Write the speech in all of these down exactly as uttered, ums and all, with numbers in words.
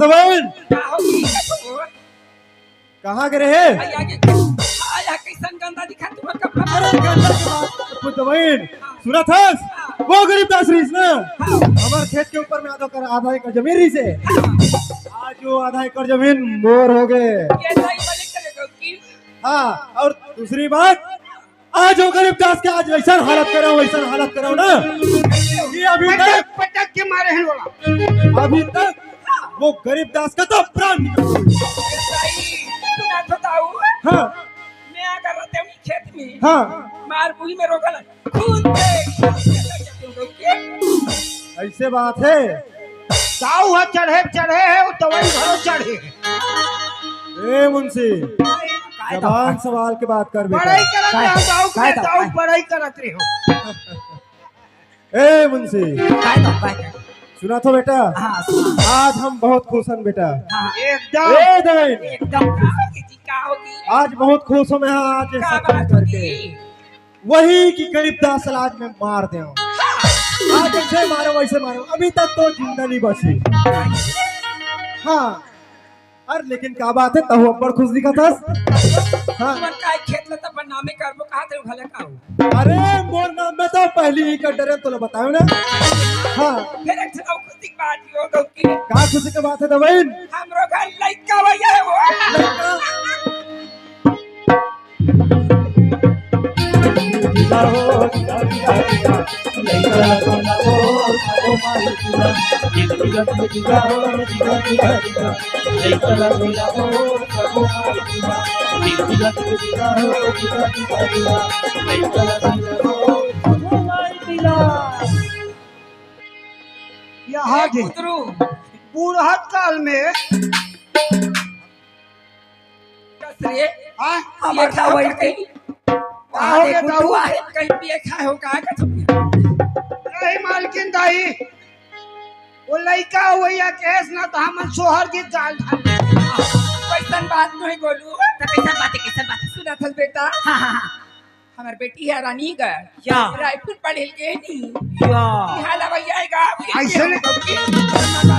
दबइन। का हो गई? कहाँ गे रहे? आया के, आया, कैसन गंदा दिखा तुम्हार कपड़ा। अरे गंदा के बात, दबइन। सुनत हस? वो गरीब दास रहिस ना, हाँ। हमर खेत के ऊपर में आधा कर, आधा एकड़ जमीन रहिसे। हाँ। आज वो आधा एकड़ जमीन मोर हो गए। ये सही बोले करे गौकी। हाँ, और दूसरी बात, आज वो गरीब दास के आज वैसन हालत करो, वैसन हालत करो ना कि अभी तक पटक, पटक के मारे हैं बोला। अभी तक वो गरीब दास का तो प्राण निकल गया। भाई, सुना तो ताऊ। हाँ। मैं अगर रहते हूँ खेत में, हाँ। मार बुही में रोगल, खून देख, ऐसे बात है। ताऊ ह चढ़े, चढ़े है, वो दवाई भरो चढ़े है। ए मुंशी, जबान संभाल के बात कर बेटा। बड़ाई करत रहे हो, ताऊ के, ताऊ, बड़ाई करत रहे हो। ए मुंशी, सुना तो बेटा, हाँ, सुना। आज हम बहुत खुश हन बेटा। हाँ। एकदम। ए दवाई, एकदम खुश हन जी, का होगी? आज बहुत खुश हूँ मैं, हाँ, आज का ऐसा बात करके। होगी? वही कि गरीब दास ला आज मैं मार दे हूँ। आज जैसे मारो वैसे मारो, अभी तक तो जिंदा नहीं बची। हाँ, अरे लेकिन का बात है, तहु अब्बड़ खुश दिखत हस। हाँ। तुमन का खेत ल त अपन नामे करबो कहा थे भले का हो। अरे मोर नाम में तो पहली ही कर डरे तोला बतायो ना। हाँ। फिर एक ठो खुशी की बात हो गई कि का खुशी की बात है दवाइन? हमरो घर लइका भैया है वो। लइका? यहाँ के बुढ़त काल में कस रे? हाँ? हमर ये खाओ खाओ कहीं। का हो गया ताऊ? कहीं पिए खाए हो का? नहीं मालकिन दाई, वो लइका हो या केस ना तो हमन सोहर के जाल ढाल। कैसन बात नहीं बोलू। तो कैसन बात है, कैसन बात है? सुना था बेटा। हाँ, हाँ, हाँ। हमर बेटी है रानी का। या। रायपुर पढ़े के नहीं। या। यहाँ लवैया है का? ऐसे नहीं।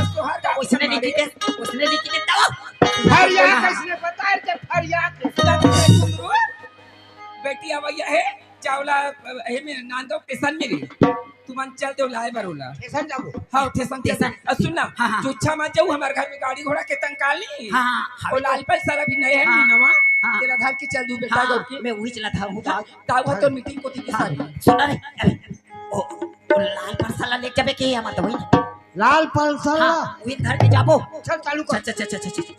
सोहर का वैसने नहीं कीते, वैसने नहीं कीते, ताऊ। फरिया कैसने बताए थे, फरिया के। बेटी अवैया है, चावला, हे में नांदो स्टेशन में रे। तुमन चल देव लाए बर ओला। स्टेशन जाबो? हाँ, स्टेशन, स्टेशन। स्टेशन। अब सुन ना, हाँ, हाँ। चुच्छा मत जाऊ, हमारे घर में गाड़ी घोड़ा के तंकाल नहीं। हाँ, हाँ, हाँ। वो लाल पल सारा भी नए है, हाँ। नवा। हाँ। तेरा धर के चल दू बेटा, हाँ, गौर के। मैं वही चला था, हूँ। ताऊ, ताऊ, तो मीटिंग को थी हाँ, सारी। सुन ना रे, अरे, ओ, ओ, लाल पल साला ले जाबे के, हमार तो वही ना। लाल पल साला। हाँ, वही घर के जाबो। चल, चालू कर। चल, चल, चल, चल, चल, चल।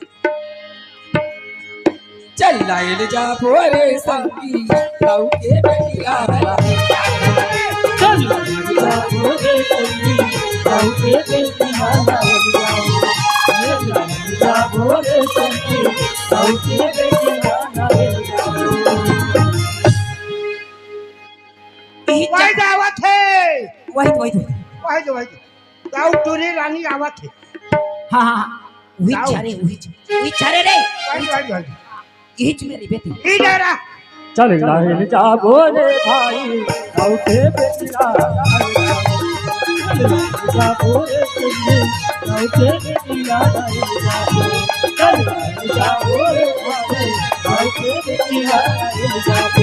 चल लाइल जाबो रे संगी, ताऊ के बेटिया। चल लाइल जाबो रे संगी, ताऊ के बेटिया। चल लाइल जाबो रे संगी, ताऊ के बेटिया। वही जावत है। वही, वही, वही। वही जो, वही जो। ताऊ टूरी रानी आवत है। हाँ, हाँ, हाँ। उही ताऊ। चारे, उही च-, उही चारे रे। वही, वही, वही। इच मेरी बेटी। ई डरा। चल लाइल जाबो रे भाई, ताऊ के बेटिया। चल लाइल जाबो रे संगी, ताऊ के बेटिया। चल लाइल जाबो रे भाई, ताऊ के बेटिया। चल लाइल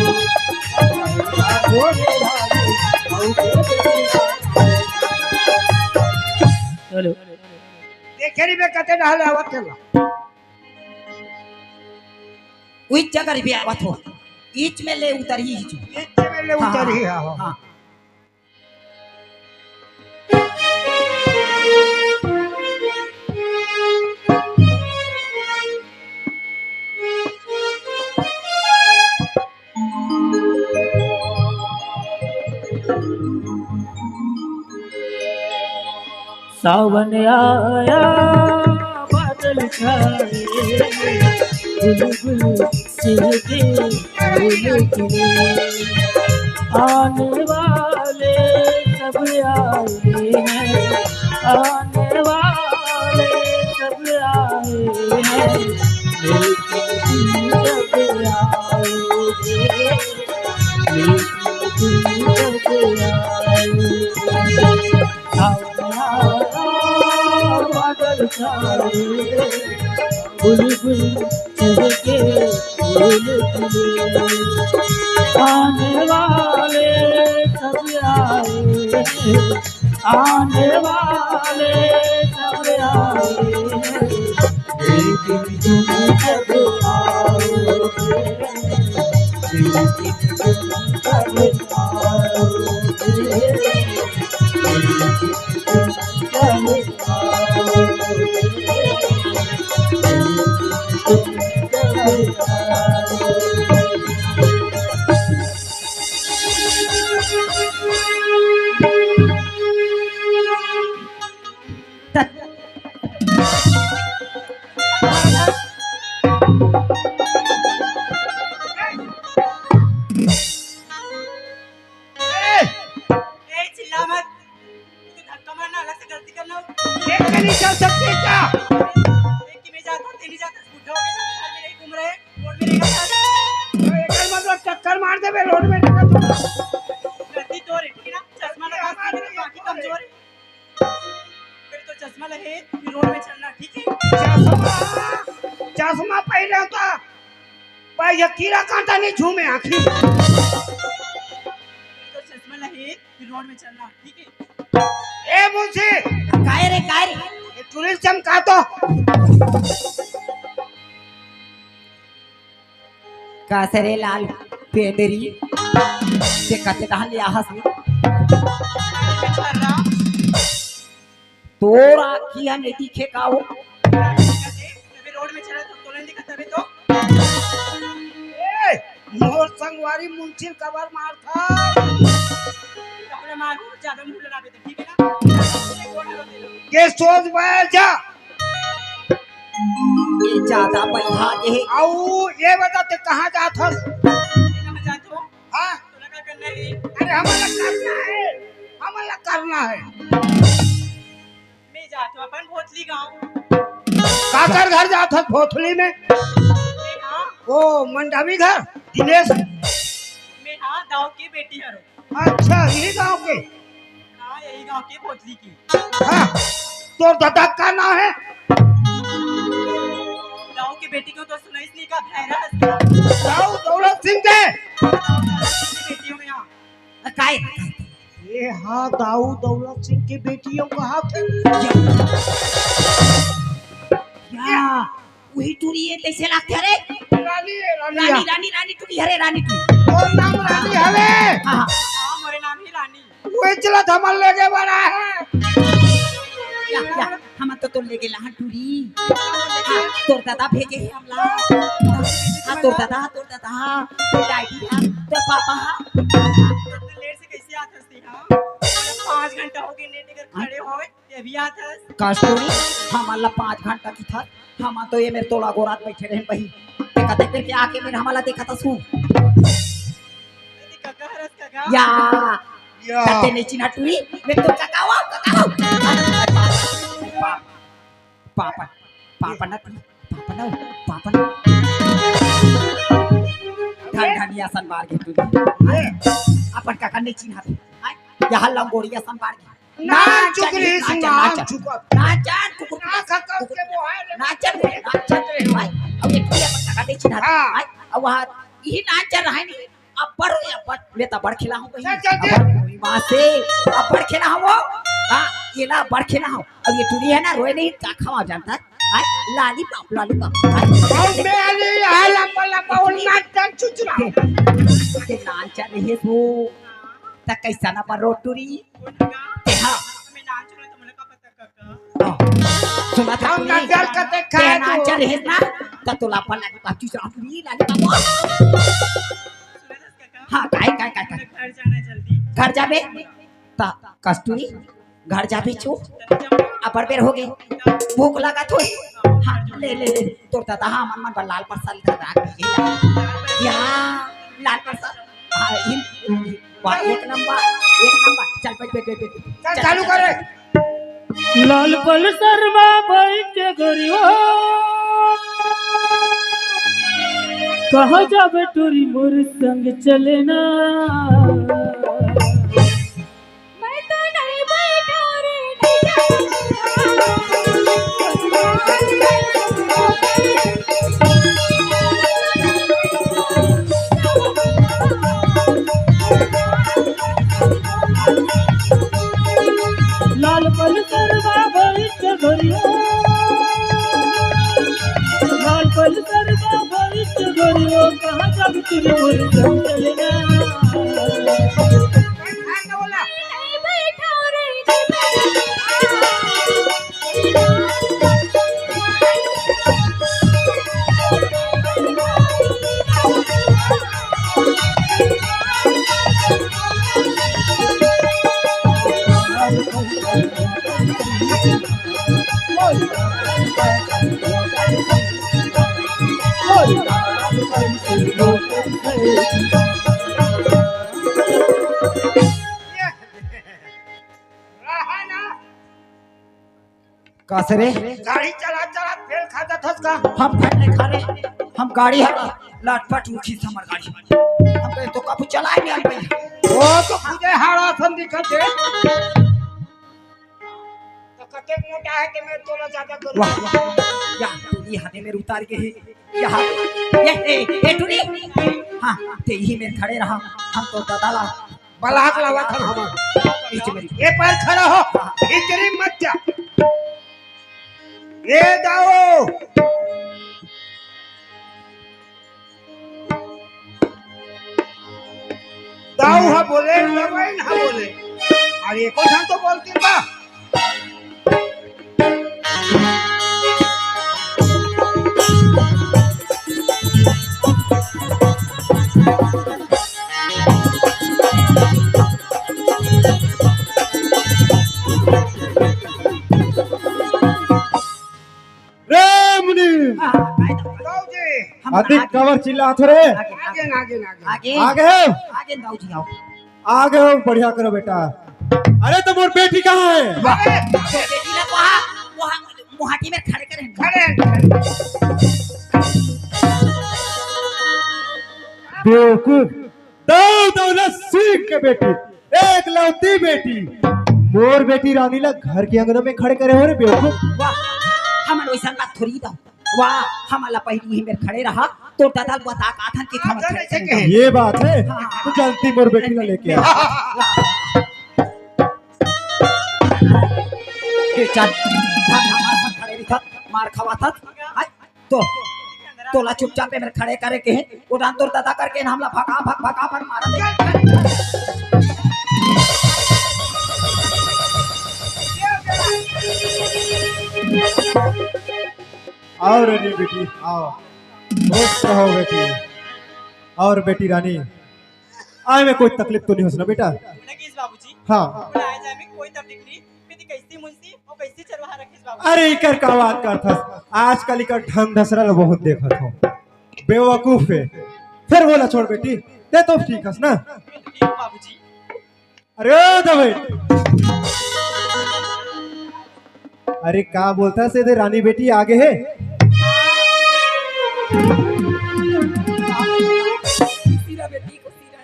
जाबो रे भाई, ताऊ के बेटिया। चलो। देखे रहिबे कते डहल आवत हे ला। उही जगह रहिबे आवत हो। इच में ले उतरही ही जो। इच में ले हाँ, उतरही, हाँ, हाँ, हाँ। हाँ। सावन आया, बादल छाए, बुलबुल चहके, बुलबुल। आने वाले सब आए हैं, आने वाले सब आए हैं, लेकिन तुम कब आओगे? लेकिन तुम कब आओगे? सावन आया, बादल छाए, आने वाले सब आए, आने वाले सब आए, लेकिन तुम जब आओगे, लेकिन तुम जब आओगे, लेकिन तुम जब आओगे, लेकिन तुम जब आओगे। ए, चिल्ला मत। तू धक्का मारना, अलग से गलती करना हो। देख के नहीं चल सकते क्या? देख के मैं जाता, तेरी जाता, बुढ़ा हो गया, घर में नहीं घूम रहे, रोड में नहीं घूम रहे। तो एकर मतलब चक्कर मार देबे, रोड में नहीं घूम। गलती तोर हे, ठीक है ना? चश्मा लगा, बाकी कमजोर है। फिर तो चश्मा लगे, फिर रोड में चलना, ठीक है? चश्मा, चश्मा पहने होता, भाई, ये कीड़ा कांटा नहीं झूमे आँखी में। फिर तो चश्मा लगे, फिर रोड में चलना, ठीक है? ए मुंशी, काय रे, काय रे? ये टूरी ल चमका तो। का से रे लाल पेंदरी, ते कते कहाँ ले आहस रे? तोर आँखी ह नहीं दिखे का हो? अभी रोड में चला तो तोला नहीं दिखा तभी तो। ए, मोर संगवारी मुंशी ल कबर मारथा। अपने मार को ज्यादा मुंह लगा देते, ठीक है ना? ये सोच बैठ जा। ये ज्यादा बैठा दे। अउ ये बता, ते कहाँ जात हस? कहाँ जात हो? हाँ? तोला का करना है? अरे, हमन ला करना है, हमन ला करना है। मैं जात हूँ अपन भोथली गाँव। काकर घर जात हस भोथली में? मैं हाँ। ओ, मंडावी घर, दिनेश। मैं हाँ, दाऊ के बेटी हरो। अच्छा, इही गाँव के? हाँ, यही गाँव के भोथली की। हाँ, तोर ददा का नाम है? दाऊ के बेटी को तो सुनाइस नहीं का, भैरा हंस का। दाऊ दौलत सिंह के। दाऊ दौलत सिंह की बेटी हूँ मैं हाँ। काय? ये हाँ, दाऊ दौलत सिंह की बेटी हूँ कहा थे? क्या? वही टूरी है, कैसे लागथे रे? रानी है, रानी रानी, है। रानी, रानी टूरी, अरे रानी टूरी। तोर नाम रानी हवे? हाँ, हाँ। हाँ, मोरे नाम ही रानी। वही चला था, हमन लेगे बड़ा है। या, या, हमन तो तोर लेगे लाहन टूरी। हाँ, तोर दादा भेजे है हमला। हाँ, तोर दादा, तोर दादा, तोर डैडी हा, तोर पापा हा। इतना लेट से कैसे आत हस ते, हाँ? पाँच घंटा हो गए, नेट कर खड़े होए। ये भी आता है। कस्तूरी, हमन ला पाँच घंटा की था, हमन तो ये मेरे तोला गोरात बैठे रहन बही। ते कते करके आके मेरे हमला देखा था सु। ये काका हरस काका। या। या। कते नहीं चिन्हा टूरी, मैं तो काका वा, काका वा। पापा, पापा ना, पापा ना, पापा ना। ढन ढन या सन बार के टूरी। अपन काका नहीं चिन्हा था। यहाँ लंगोड़िया सन बार के। नान चुकरी नान सुनान चुकत। नान जान कुकुर ना खा खा के मोहाय रे। नान चल रे, नान चल रे भाई। अब ये किया पता का बेची ना। हाँ। भाई, अब वहाँ यही नान चल रहा है नहीं। अब बड़ या बड़ लेता बड़ खिला हूँ कहीं। चल, चल, चल। अब बड़ी माँ से अब बड़ खिला हूँ वो। हाँ, ये ला बड़ खिला हूँ। अब ये टूरी है ना, रोए नहीं, का खावा जानता है? हाँ, लॉलीपॉप, लॉलीपॉप। हाँ। और मैं अरे यहाँ लंबा लंबा और नान चल चुचरा। ये नान चल रही है सो। त कैसा ना पर रोटुरी? तेहा। हाँ। सुना था हम तूने? नजर कते खाए तेहा तो। चल रहे ना, त तोला अपन लाली बाबू चुचरा टुरी, लाली बाबू। हाँ, काय, काय, काय, काय? घर जाना जल्दी। घर जाबे? त कस्तूरी, घर जाबे चो। अबड़ बेर हो गए। भूख लगा थोड़ी। हाँ, ले, ले, ले। तोर दादा, हाँ, मन, मन बर लाल परसा ले दादा, या, लाल परसा। हाँ, इन, इन, वाह, एक नंबर, एक नंबर। चल, बैठ, बैठ, बैठ, बैठ। चल, चालू कर रे। लाल पल्सर मा बैठ के गोरी हो, कहाँ जाबे टूरी मोर संग चले ना। मैं तो नहीं बैठा रे, नहीं जाऊँ। कहाँ जाबे तेरे मोर जंगल ना। रहा ना। का से रे? गाड़ी चला चला फेल खा जात हस का? हम फेल नहीं खा रे, हम गाड़ी हर लाटपट रुखी से हमर गाड़ी। हम कहे तो कभू चलाए नहीं आन भैया। ओ तो खुदे हाड़ा सन दिखत हे। तो कतेक मोटा हे ते मैं तोला ज्यादा करूँ। वाह, वाह। या टूरी हाथे में उतार के हे। या, ये, ए, ए, टूरी। हाँ, ते ही में खड़े रहा। हम तो दादा ला बलाक लावत हन हमन। बीच में। ये पर खड़ा हो। हाँ। भीतरी मत जा। ए दाऊ। दाऊ हा बोले, दवाई ना बोले। अरे एको झन तो बोलती बा। रे मुनि, हाँ, हाँ, काय दाऊ? दाऊ जी। हम अधिक आगे, काबर चिल्लात हो रे? आगे, आगे, आगे, आगे, आगे। आगे। आगे हो? आगे दाऊ जी, आओ। आगे हो, बढ़िया करो बेटा। अरे तो मोर बेटी कहाँ हे? अरे, बेटी ला वहाँ, वहाँ मुहाटी में खड़े करे हैं। खड़े हैं। बेवकूफ, दाऊ दौलत सिंह के बेटी, एकलौती बेटी, मोर बेटी रानी ला घर के अंगना में खड़े करे हो रे बेवकूफ। वाह, हमन वैसन बात थोड़ी दाऊ। वाह, हमन ला पहिली ही मेर खड़े रहा, तो दादा ला बता का थन कि हमन खड़े करे। ये बात हे, हाँ। तू जल्दी मोर बेटी ला लेके आ। ये चल, हम हमार संग खड़े रही था, मार खावा था। हाय, तो तोला चुपचाप ए मेर खड़े करे के हे, ओ डान तोर दादा करके हमला भगा भग भगा भग मारा दे। आओ रानी बेटी, आओ। खुश रहो बेटी। और बेटी रानी, आए में कोई तकलीफ तो नहीं होस ना बेटा? नहीं किस बाबूजी। हाँ। बोला आए जाए में कोई तकलीफ नहीं। बेटी कैसी मुंशी, वो कैसी चरवाहा रखिस बाबूजी। अरे इकर का बात करथस? आजकल इकर ढंग ढसरल बहुत देखत हो। बेवकूफ हे। फिर बोला छोड़ बेटी, ते तो ठीक हस ना? ठीक बाबूजी। अरे ओ दबे। अरे का बोलथस, एदे रानी बेटी आगे हे। खुशी रह बेटी, खुशी रह।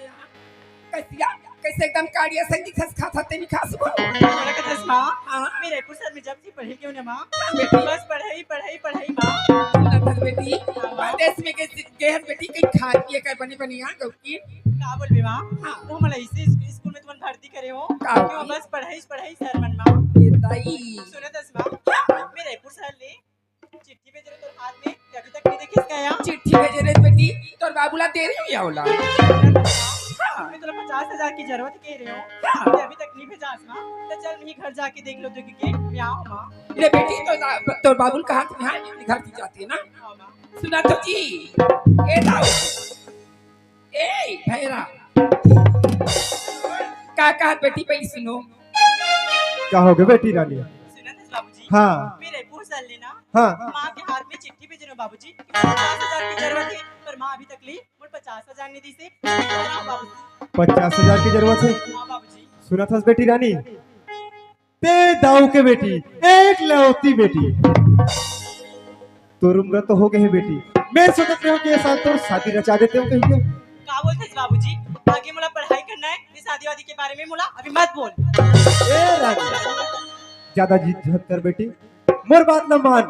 कैसिया, कैसे एकदम काड़िया संगी खस खा खाते नहीं खास वो। बोला के दस माँ, हाँ। मैं रायपुर शहर में जब से पढ़ी गई हूँ ना माँ, हाँ बेटी। बस पढ़ाई, पढ़ाई, पढ़ाई माँ। सुना था बेटी, परदेश में के, के हर बेटी कहीं खान पिए कर बनी बनी आ गौकी। का बोलबे माँ? हाँ। वो हमला इसे स्कूल में तुमन भर्ती करे हो। का क्यों होगी? बस पढ़ाई, पढ़ाई सर मन माँ। ये दाई। सुना दस माँ, हाँ। मैं रायपुर शहर ले चिट्ठी भेजे रहे तोर हाथ में, ते अभी तक नहीं देखिस का या? चिट्ठी भेजे रहे बेटी, तोर बाबू ला दे रही हूँ या ओला। हाँ। मैं तोला पचास हजार की जरूरत कह रहे हो। हाँ। ते अभी तक नहीं भेजास ना, तो चल मैं घर जाके देख लो तो क्योंकि मैं आओ माँ। ले बेटी, तो ना, तोर बाबू कहा कि हाँ, घर की जाती है ना। हाँ माँ। सुना तो जी, ए दाऊ, ए भैरा, का कहा बेटी, पहले सुनो। का हो गए बेटी रानी? सुना था बाबूजी। हाँ। मेरे पूछ लेना। हाँ। माँ के हाथ में चिट्ठी भेज रहे हो बाबूजी, पचास हजार की जरूरत है, पर माँ अभी तक ले मोर पचास हजार नहीं दी से। हाँ बाबूजी। पचास हजार की जरूरत है? हाँ बाबूजी। सुना था बेटी रानी, ते दाऊ के बेटी, एकलौती बेटी। तोर उम्र तो हो गए हे बेटी। मैं सोचत रहे हूँ कि ये साल तोर शादी रचा देते हो कहीं के। का बोलते बाबूजी? आगे मोला पढ़ाई करना है, ये शादी वादी के बारे में मोला अभी मत बोल। ए रानी, ज्यादा जिद मत कर बेटी, मोर बात ना मान।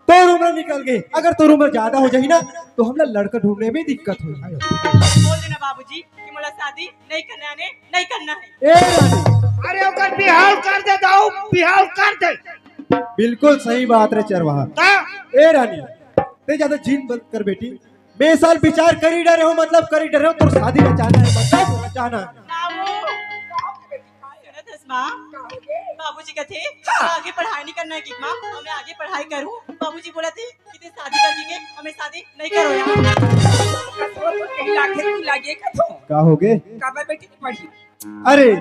तोर उम्र निकल गई, अगर तोर उम्र ज्यादा हो जाही ना, तो हमला लड़का ढूंढने में दिक्कत हो जाही। बोल देना बाबूजी कि मोला शादी नहीं करना है, नहीं करना है। ए रानी। अरे ओकर बिहाव कर दे दाऊ, बिहाव कर दे। बिल्कुल सही बात रे चरवाहा। का? ए रानी, ते ज्यादा जिद मत कर बेटी। मैं साल विचार करी डरे हूँ, मतलब करी डरे हूँ, तोर शादी रचाना है, मतलब रचाना। सुनत हस माँ? बाबूजी कथे, हाँ। आगे पढ़ाई नहीं करना है कि माँ, मैं आगे पढ़ाई करूँ। बाबूजी बोलथे कि ते शादी करके के हमें शादी नहीं करो यार। कसरत तो कहीं लागे, नहीं लागे कथो। का होगे? काबर बेटी पढ़ही? अरे,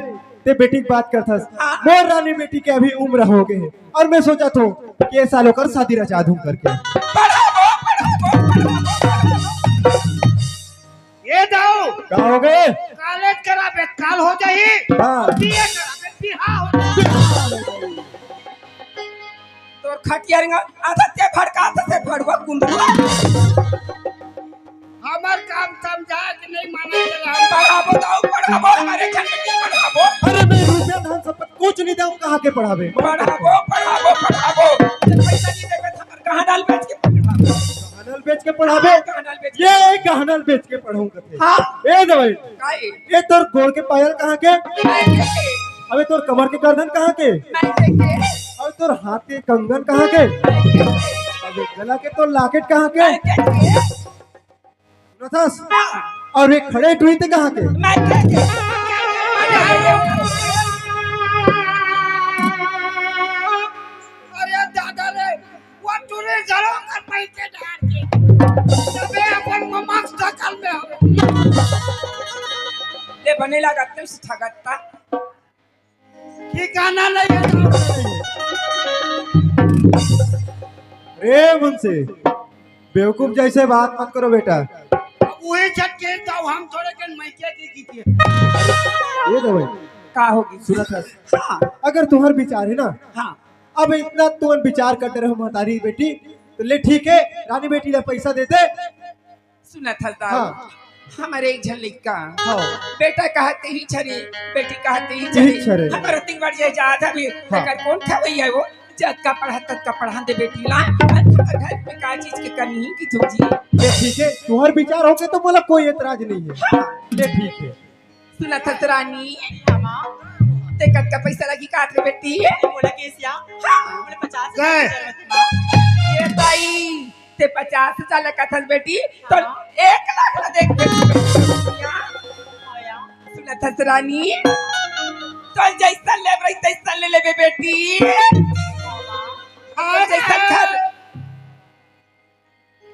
ते बेटी के बात करथस। हाँ। मोर रानी बेटी के अभी उम्र होगे हे, और मैं सोचत हूँ कि ये साल ओकर शादी रचा दूँ करके। पढ़ाबो, पढ़ाबो, पढ़ाबो, पढ़ाबो। ये दाऊ। का होगे? कॉलेज कराबे, काल हो जाही। हाँ। बीए कराबे, बिहाव हो जाही। तोर खटिया रिंगा, आधा ते भड़का, आधा ते भड़वा कुंदुआ। हमर काम समझा के नहीं माना चला। पढ़ाबो दाऊ, पढ़ाबो, हमारे घर में पढ़ाबो। अरे, मैं रुपया धन संपत्ति कुछ नहीं दूँ, कहाँ के पढ़ाबे? पढ़ाबो, पढ़ाबो, पढ़ाबो। जब पैसा नहीं देबे, तो हमर गहना ल बेच के पढ़ाबो। गहना ल बेच के पढ़ाबे? गहना ल बेच के। ये गहना ल बेच के पढ़ाहूँ कथे। हाँ। ए दवई। काहे? ये तोर गोड़ के पायल कहाँ के? मैं देखे। अबे तोर कमर के करधन कहाँ के? मैं देखे। अबे तोर हाथ के कंगन कहाँ के? मैं देखे। अबे गला के तोर लॉकेट कहाँ के? मैं देखे। सुनत हस? हाँ। और ये खड़े टुरी ते कहाँ के? मैं देखे। अरे दादा रे, वो टुरी जरो कर पैसे डाल के। तबे अपन ममाक सकल में हो। ले बने लागत नहीं ठगत था। ठिकाना नहीं है। रे मुंशी, बेवकूफ जैसे बात मत करो बेटा। अब वही छट के तो हम थोड़े के मैके की की के। ये दवई। का होगे? सुनत हस? हाँ। अगर तुम्हार विचार है ना, हाँ। अब इतना तुमन विचार करते रहो महतारी बेटी, तो ले ठीक है, रानी बेटी ला पैसा दे दे। सुनत हस दाऊ, हाँ। हमर एक झन लइका, हाँ। बेटा कहते ही छरे, बेटी कहते ही यही छरे। छरे। हमर तीन बार जे जात हवे, हाँ। एकर कौन खवई है वो? जतका पढ़ा, ततका पढ़ा दे बेटी ला। हमर घर में का चीज के कमी है कि तुम जी? ये ठीक है, तुम्हार विचार होगे तो मोला कोई एतराज नहीं है। हाँ। ये ठीक है। सुनत हस रानी, हाँ, माँ। ते कतका पैसा लगी काट रे बेटी? मोला केसिया? हाँ। मोला पचास हजार जरूरत है, माँ। ये ताई, ते पचास हजार ला कथस बेटी, तो हाँ। एक लाख ला देख बेटी। हाँ, या। सुनत हस रानी, तो जैसा लेब रही, तैसा ले लेबे बेटी। हाँ, जैसा खा,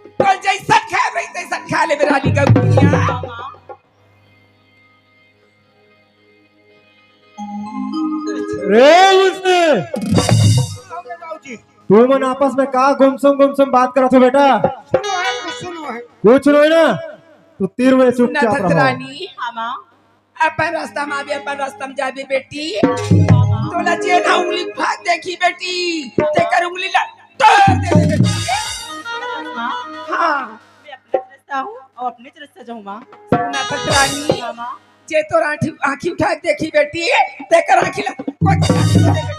तो जैसा खा रही, तैसा खा लेबे रानी गौरिया। रे उसने, तुमन आपस में का गुमसुम गुमसुम बात करत हो बेटा? सुनो है, कुछ सुनो है। कुछ नहीं ना, तो तीर में चुपचाप सुनत हस रहो। रानी, हाँ, माँ। अपन रास्ता में आबे, अपन रास्ता में जाबे बेटी। तोला जेन हा उंगली फाक देखी बेटी, तेकर उंगली ला तोड़ दे बेटी। माँ, हाँ। मैं अपने रास्ता हूँ और अपने रास्ता जाऊँ, माँ। सुनत हस रानी, हाँ, माँ। जे तोर आँखी, आँखी उठा के देखी बेटी, तेकर आँखी ला कोच कर दे बेटी।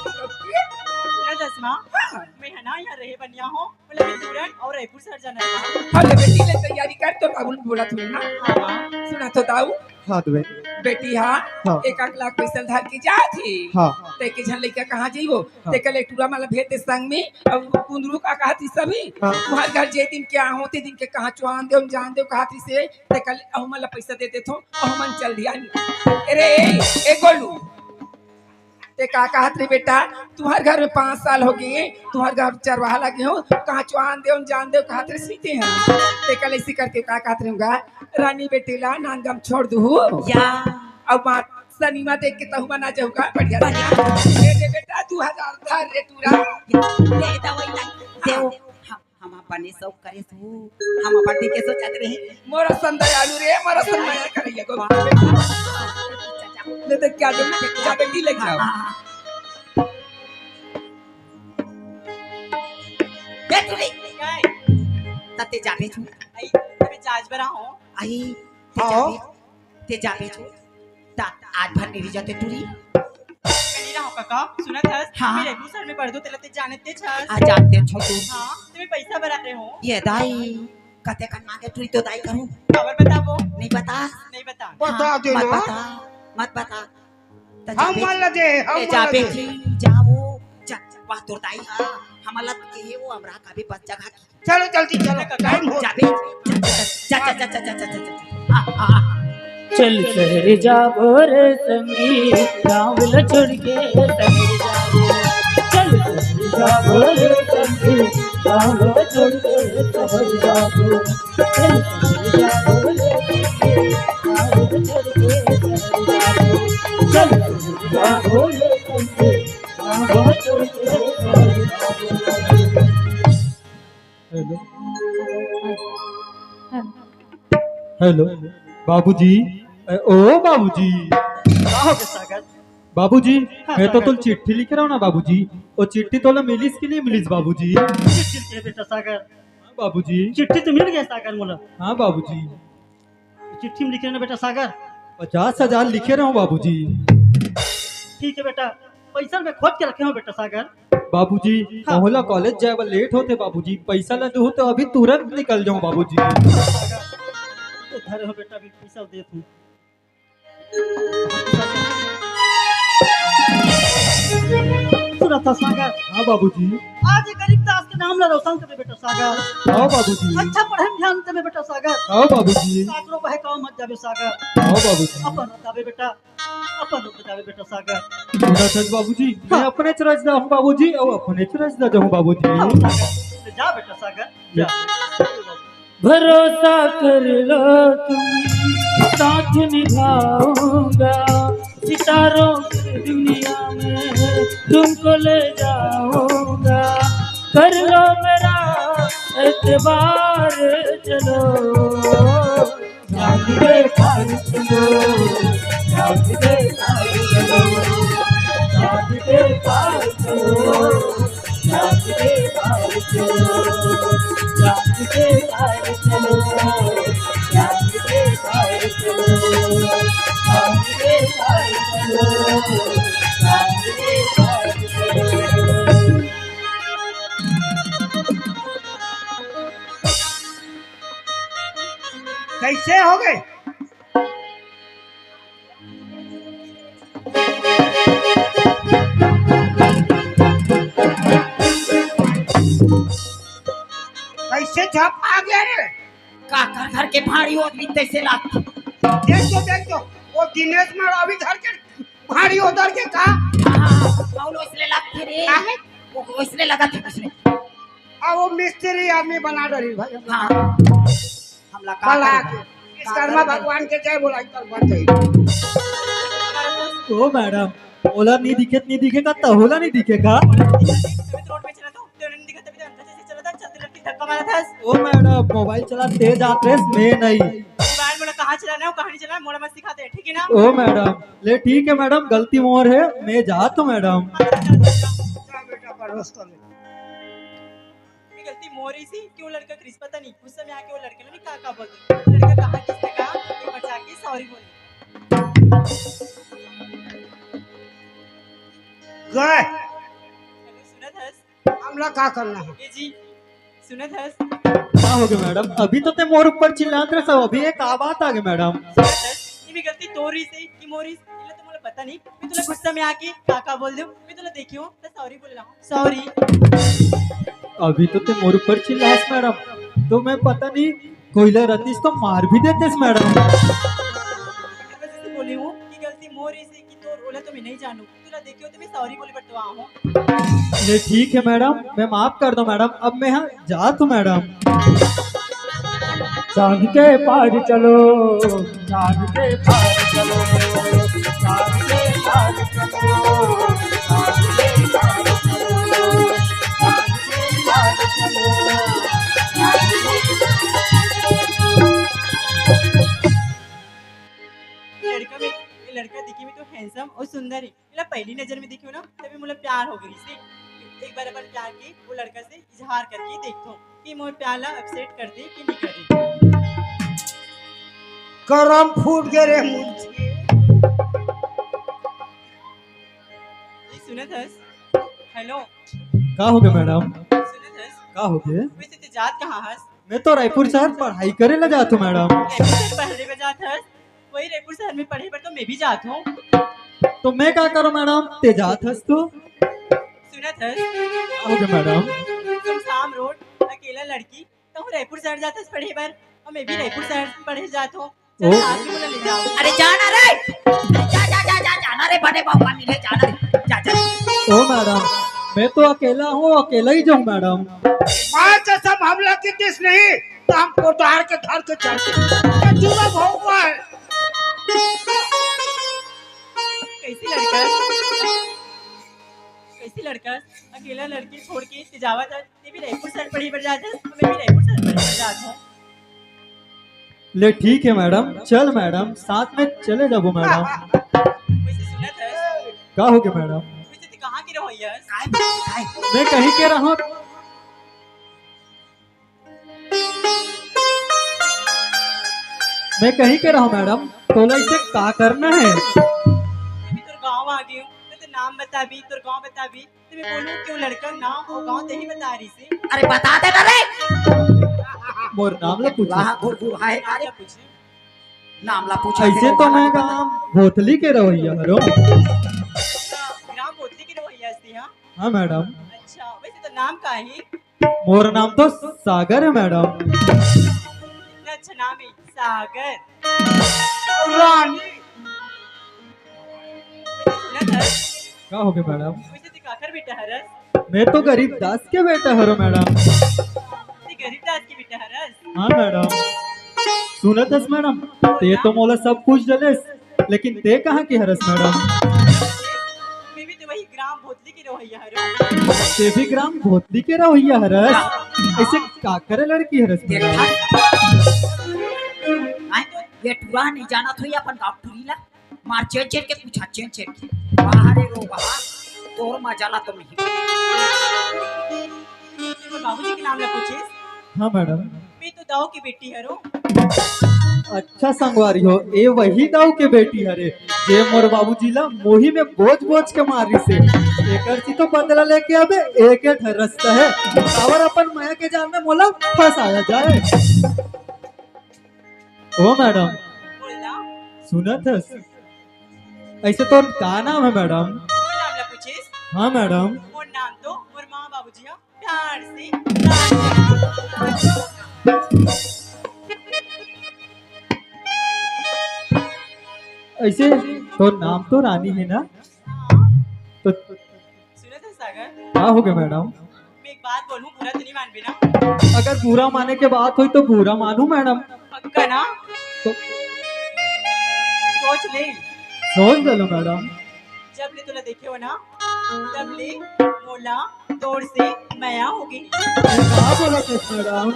सुनत हस माँ, हाँ। मैं है ना यहाँ रहे बनिया हूँ, मतलब मैं तुरंत और रायपुर सर जाना है। हाँ, ले बेटी ले तैयारी कर, तो बाबू ने बोला थोड़ी ना। हाँ, माँ। सुनत हो दाऊ? हाँ, तो बे- बेटी, हाँ, हाँ। एक आध लाख पैसा धर के जात ही। हाँ। ते के झन लइका कहाँ जइबो? हाँ। ते कल एक टूरा माला भेज दे संग में, अब कुंदरू का कहत ही सभी। हाँ। तुम्हार घर जे दिन के आहो, ते दिन के कहाँ चुआन दे, जान दे, कहत ही से, ते कल अहू मन ला पैसा दे देथो, अहू मन चल दिया। अरे, ए गोलू, ते का कहत रे बेटा, तुम्हार घर में पाँच साल हो गए, तुम्हार घर चरवाहा लगे हो, कहाँ चुआन दे, जान दे, कहत रे सीते हैं। ते कल ऐसी करके का कहत रहूँगा, रानी बेटी ला नांदगाम छोड़ दू। या। अब माँ सनीमा देख के तहु मना जाऊँगा, बढ़िया से। बढ़िया। दे दे बेटा, दू हजार धर रे टूरा। दे दे वही ना, दे। हाँ। हम, हम अपने शौक करे सु, हम अपन ठीक के सोचत रहे। मोर सन दयालु रे, मोर सन दया करे ये गो। ले तो क्या दे, क्या बेटी ले जाओ। हाँ, हाँ। ए टुरी। काय? तते जाबे छु। आई, तबे जाज बरा हो। आई, ते हाँ। जाबे, ते जाबे छु। ता, आज भर नहीं जाते टुरी। कहीं ना हो काका, सुनत हस? हाँ। मेरे मुसर में पढ़ दो, तेला ते जाने ते छस। आ जानते छो तू। हाँ, तुम्हें पैसा बरा रहे हो। ये दाई, कते कन मांगे टुरी तो दाई करूँ। खबर बताबो। नहीं बता। नहीं बता। बता हाँ, दे मत ना। बता, मत बता। त हम जाबे, मल दे, हम ए, मल जाबे दे। जी, जाओ। जा, वाह, तोर दाई हा, हमला के वो हमरा कभी बस जगह की। चलो जल्दी चलो, टाइम हो। जाबे, जा, जा, जा। आ, आ, आ। चल शहर जाबो रे संगी, गाँव ल छोड़ के शहर जाबो। चल शहर जाबो रे संगी, गाँव ल छोड़ के शहर जाबो। चल शहर जाबो रे संगी, गाँव ल छोड़ के शहर जाबो। चल शहर जाबो रे संगी, गाँव ल छोड़ के शहर जाबो। हेलो। हेलो। हेलो। बाबूजी। ए, ओ बाबूजी। का हो गे सागर? बाबूजी, हाँ, मैं तो सागर। तोला चिट्ठी लिखे रहेंव ना बाबूजी। ओ चिट्ठी तोला मिलिस कि नहीं मिलिस बाबूजी? चिट्ठी लिखे बेटा सागर। हाँ बाबूजी। चिट्ठी तो मिल गे सागर मोला। हाँ बाबूजी। चिट्ठी में लिखे रहेंव ना बेटा सागर। पचास हजार लिखे रहेंव बाबूजी। ठीक हे बेटा, पैसा मैं खोज के रखे हँव बेटा सागर। बाबूजी, हाँ। मोला कॉलेज जाए बर लेट होथे बाबूजी, पैसा ला दूहू त अभी तुरंत निकल जाहूँ बाबूजी। सागर, ए धरे हो बेटा, अभी पैसा देत हँव। सुनत हस सागर। हाँ बाबूजी। आज ये गरीब दास के नाम ला रोशन करबे बेटा सागर। हाँ बाबूजी। अच्छा पढ़े में ध्यान देबे बेटा सागर। हाँ बाबूजी। काकरो बहकाव मत जाबे सागर। हाँ बाबूजी। अपन रस जाबे बेटा, अपन रस जाबे बेटा सागर। सुनत हस बाबूजी, मैं हाँ। अपनेच रस जाहूँ बाबूजी, अउ अपनेच रस जाहूँ बाबूजी। हाँ सागर, त जा बेटा सागर, जा। भरोसा कर लो तुम, साथ निभाऊंगा, सितारों की दुनिया में तुमको ले जाऊंगा। कर लो मेरा एतबार, चलो चांद के पार चलो, चांद के पार चलो, चांद के पार चलो। कइसे हो गे? कइसे झपा गे रे? काकर घर के भारी हो, अभी तइसे लागथे। देख तो, देख तो, ओ दिनेश मरावी घर के भारी हो धर के का? हाँ, अउ ओइसने लागथे रे। काहे? ओ ओइसने लगथे, ओइसने। अब ओ मिस्त्री आदमी बना डरी भाई। हाँ। हमला का बला करना? के विश्वकर्मा भगवान के जय बोलाई, तब बन जाई। ओ मैडम, ओला नहीं दिखे, नहीं दिखे का, तहूला नहीं दिखे का? रोड में चला तो, तो नहीं दिखा, तभी तो अंदर से चला था, चलते लड़के धक्का मारा था। ओ मैडम, मोबाइल चला तेज आत रेस, मैं नहीं। मोबाइल मोला कहाँ चलाना है, वो कहाँ नहीं चलाना है, मोला मत सिखा दे, ठीक है ना? ओ मैडम, ले ठीक है मैडम, गलती मोर है, मैं जात हूँ मैडम। जा बेटा, परोस तो ले। ये गलती मोर ही सी कि वो लड़का क्रिस पता नहीं, गुस्से में आके वो लड़के ने का का बोल दिया। वो लड़का कहाँ किसने कहा, ये बचा के सॉरी बोल। गए। हेलो, सुनत हस? हमला का करना है? ए जी, सुनत हस? का हो गे मैडम? अभी तो ते मोर ऊपर चिल्लात रहे सब, अभी ये का बात आ गे मैडम? सुनत हस? ये भी गलती तोरी से कि मोरी से, ये तो मोला पता नहीं। मैं तुला गुस्सा में आके का का बोल दूँ, मैं तुला देखी हूँ, तो सॉरी बोल रहा हूँ, सॉरी। अभी तो ते मोर ऊपर चिल्लास मैडम, तो मैं पता नहीं कोइला रतीस तो मार भी देतेस मैडम। मैं जैसे बोली हूँ कि गलती मोरी से कि तोर ओला तो मैं नहीं जानू। तुला देखियो तो मैं सॉरी बोले बर तो आऊँ। ले ठीक है मैडम, मैं माफ कर दो मैडम, अब मैं हाँ जात हूँ मैडम। चांद के पार चलो, चांद के पार चलो, चांद के पार चलो, चांद के पार चलो, चांद के पार चलो, चांद के पार चलो। लड़का में, ये लड़का दिखे में तो हैंडसम और सुंदर है। मोला पहली नजर में देखियो ना, तभी मोला प्यार हो गई से। एक बार अपन प्यार के वो लड़का से इजहार करके देखथो कि मोर प्यार ला एक्सेप्ट कर दे कि नहीं कर दे। करम फूट गे रे मुंशी। ये सुनत हस? हेलो। का हो गे मैडम? सुनत हस? का हो गे? वैसे ते जात कहाँ हस? मैं तो रायपुर शहर पढ़ाई करे ला जात हूँ मैडम। रायपुर शहर पढ़ने में जात हस? वही रायपुर शहर में पढ़े बर तो मैं भी जात हूँ। तो मैं का करूँ मैडम, ते जात हस तो? सुनत हस? का हो गे मैडम? सुनसान रोड, अकेले अकेला लड़की, तहूँ रायपुर शहर जाथस पढ़े बर, अउ मैं भी रायपुर शहर पढ़े जात हूँ। चल, ओ। साथ में मोला ले जाओ। अरे जाना रे, अरे जा, जा, जा, जा, जाना रे, बड़े बाबू का मिले, जाना रे, जा, जा। ओ मैडम, मैं तो अकेला हूँ, अकेला ही जाऊँ मैडम। माँ कसम, हमला कितिस नहीं, तो हम कोटार के धर के चलते। ये जुआ भौंकवा है। कैसी लड़का, कैसी लड़का, अकेला लड़की छोड़ के ते जावा था, ते भी रायपुर शहर पढ़े बर जात हस, मैं भी रायपुर शहर पढ़े बर जात हूँ। ले ठीक है मैडम, चल मैडम, साथ में चले जाबो मैडम। वैसे सुनत हस, का हो गया मैडम? वैसे ते कहाँ के रहोइया हस? काय, काय? मैं कहीं के रहूँ, मैं कहीं के रहूँ मैडम, तोला इसे का करना है? अभी तोर गाँव आ गई हूँ, तो तोर नाम बताबी, तोर गाँव बताबी, तो मैं बोलूँ क्यों लड़का नाम और गाँव ते ही बता रही से। अरे बता दे ना रे। मोर नाम ला पूछे। वाह, गुरगुर है, अरे नाम ला पूछे। नाम ला पूछे। ऐसे तो मैं गाँव भोतली के रहोइया हरो। अच्छा, ग्राम भोतली के रहोइया हस ते, हाँ? हाँ मैडम। अच्छा, वैसे तो नाम का है? मोर नाम तो सागर है मैडम। इतना अच्छा नाम है, सागर। रानी। सुनत हस, का हो गया मैडम? वैसे ते काकर बेटा हरस? मैं तो गरीब दास के बेटा हरो मैडम। ते गरीब दास के बेटा हरस? हाँ मैडम। सुनत हस मैडम, ते तो मोला सब पूछ डलेस, लेकिन ते कहाँ के हरस मैडम? मैं भी तो वही ग्राम भोतली के रहोइया हरो। ते भी ग्राम भोतली के रहोइया हरस? ऐसे काकर लड़की हरस मैडम? आय तो ये टूरा नहीं जाना थोड़ी अपन गाँव टूरी ला। मार चेर चेर के पूछा, चेर चेर के। वाह रे रो वाह, तोर मजा ला तो नहीं। बाबूजी के नाम ला पूछिस? हाँ मैडम। मैं तो दाऊ के बेटी हरो। अच्छा संगवारी हो, ए वही दाऊ के बेटी हरे, जे मोर बाबूजी ला मोही में बोझ बोझ के मारिस हे। एकर से तो बदला लेके अबे एक एक रस्ता है। काबर अपन मया के जाल में मोला फंसाया जाए। ओ मैडम, बोल ना। सुनत हस? ऐसे तोर का नाम है मैडम? मोर नाम ला पूछिस? हाँ मैडम। मोर नाम तो मोर माँ बाबूजी ह प्यार से रानी। ऐसे तोर नाम तो रानी है ना? हाँ। तो सुनत हस सागर? का हो गया मैडम? मैं एक बात बोलूं, बुरा तो नहीं मानबे ना? अगर बुरा माने के बात होई तो बुरा मानू मैडम। पक्का ना? तो सोच ले। सोच ले लो मैडम। जब ले तोला देखे हो ना, तब ले मोला तोर से मया हो गई। का बोलत हस मैडम?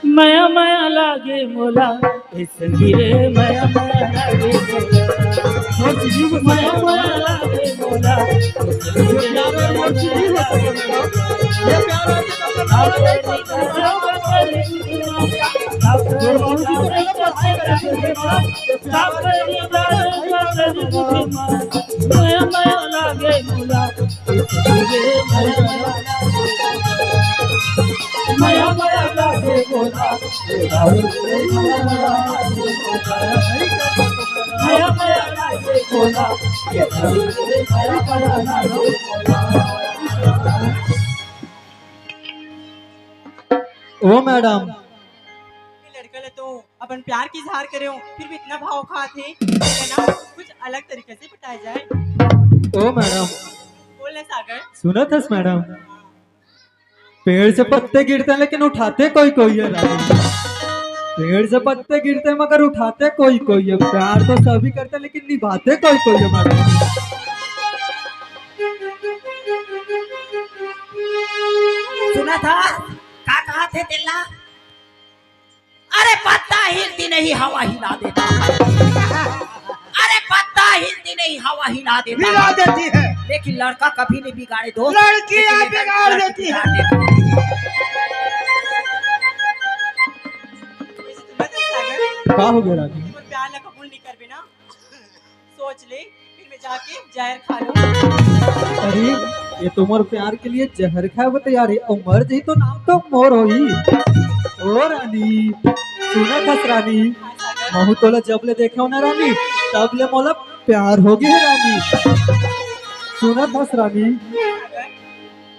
मया मया लागे मोला, ए संगी रे, मया मया लागे मोला। मया मया लागे मोला, ए संगी रे, मया मया लागे मोला। मया मया लागे मोला। ओ मैडम, ये लड़का ला तो अपन प्यार के इजहार करे हो, फिर भी इतना भाव खात हे, है ना? कुछ अलग तरीके से बताया जाए। ओ मैडम, बोल ना सागर। सुनत हस मैडम? पेड़ से पत्ते गिरते हैं लेकिन उठाते कोई कोई है रानी। पेड़ से पत्ते गिरते हैं मगर उठाते कोई कोई है। प्यार तो सभी करते हैं लेकिन निभाते कोई कोई है मैडम। सुनत हस? का कहा थे तेला? अरे पत्ता हिलती नहीं, हवा हिला देता है। अरे पत्ता हिलती नहीं, हवा हिला देता हिला है। देती है। लेकिन लड़का कभी नहीं बिगाड़े दोस्त। लड़की लेकिन आप बिगाड़ लड़की देती है। बिगाड़ देती है। का हो गया रानी? प्यार ला कबूल नहीं कर बिना। सोच ले, फिर मैं जाके जहर खा लूं। अरे, ये तो मोर प्यार के लिए जहर खाए बर तैयार है, अउ मर जाही तो नाम तो मोर होही। ओ रानी, सुनत हस रानी, महू तोला जब ले देखे हो ना रानी, तब ले मोला प्यार हो गया है रानी। सुनत हस रानी,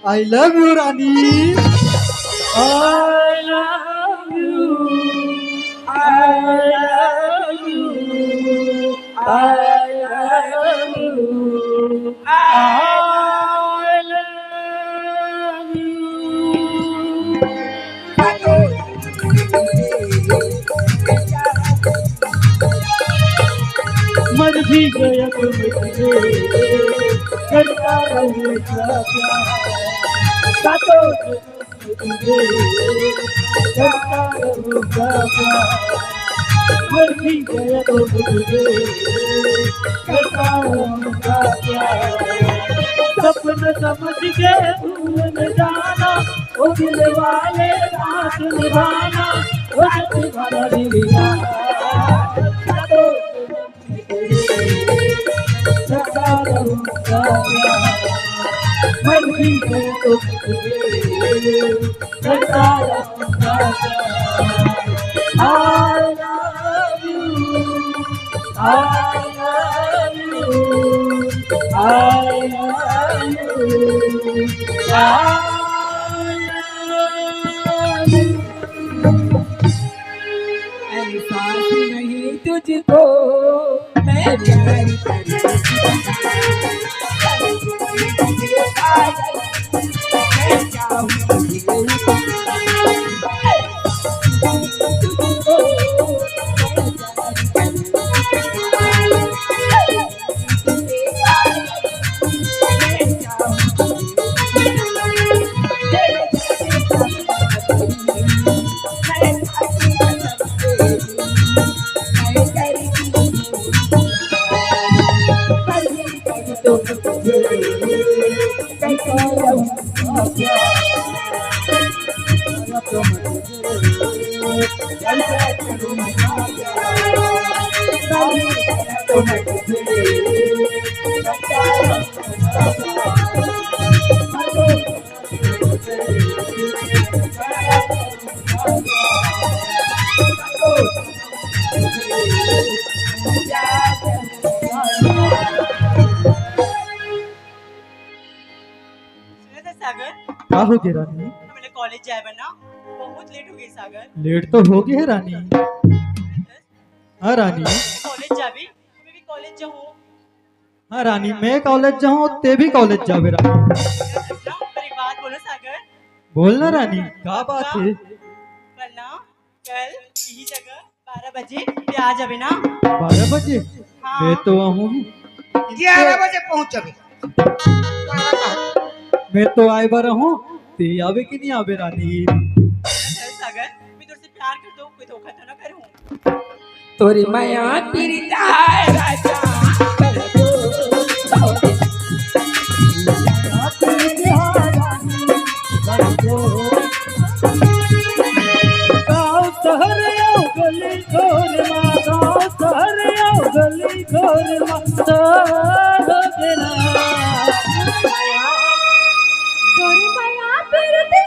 I love you Rani. I love you, I love you, I love you, I love you। मर भी गया तो मैं तुझे करता रहूंगा प्यार। सातों तुझे करता रहूंगा प्यार। मर भी गया तो तुझे करता रहूंगा प्यार। सपना समझ के भूल न जाना, ओ दिल वाले, साथ निभाना, ओ दिल वाला दिल यार। I love you, I love you, I love you, I love you। एहसास नहीं तुझको, मैं प्यार करती हूँ। मैं चाहूँ तुझे पागल। सुनत हस सागर? का हो गे रानी? हमन ला कॉलेज जाए बर ना, बहुत लेट हो गे सागर। लेट तो हो गे हे रानी। हाँ रानी। कॉलेज जाबे, मैं भी कॉलेज जाहूँ। हाँ रानी, मैं कॉलेज जाहूँ, तें भी कॉलेज जाबे रानी। पर एक बात बोलूँ सागर। बोल ना रानी, का बात हे? कल ना, कल यही जगह बारह बजे तें आ जाबे ना। बारह बजे? हाँ। मैं तो आहूँ। ग्यारह बजे पहुँच जाबे। मैं तो आए बर आहूँ, तें आबे कि नहीं आबे रानी? सागर, मैं तोर से प्यार करत हूँ, कोई धोखा तो ना करूँ। तोरी मया पीरित आए राजा। गाँव शहर अउ गली घोर मा, गाँव शहर अउ गली घोर मा, तोर बिना। तोरी मया पीरित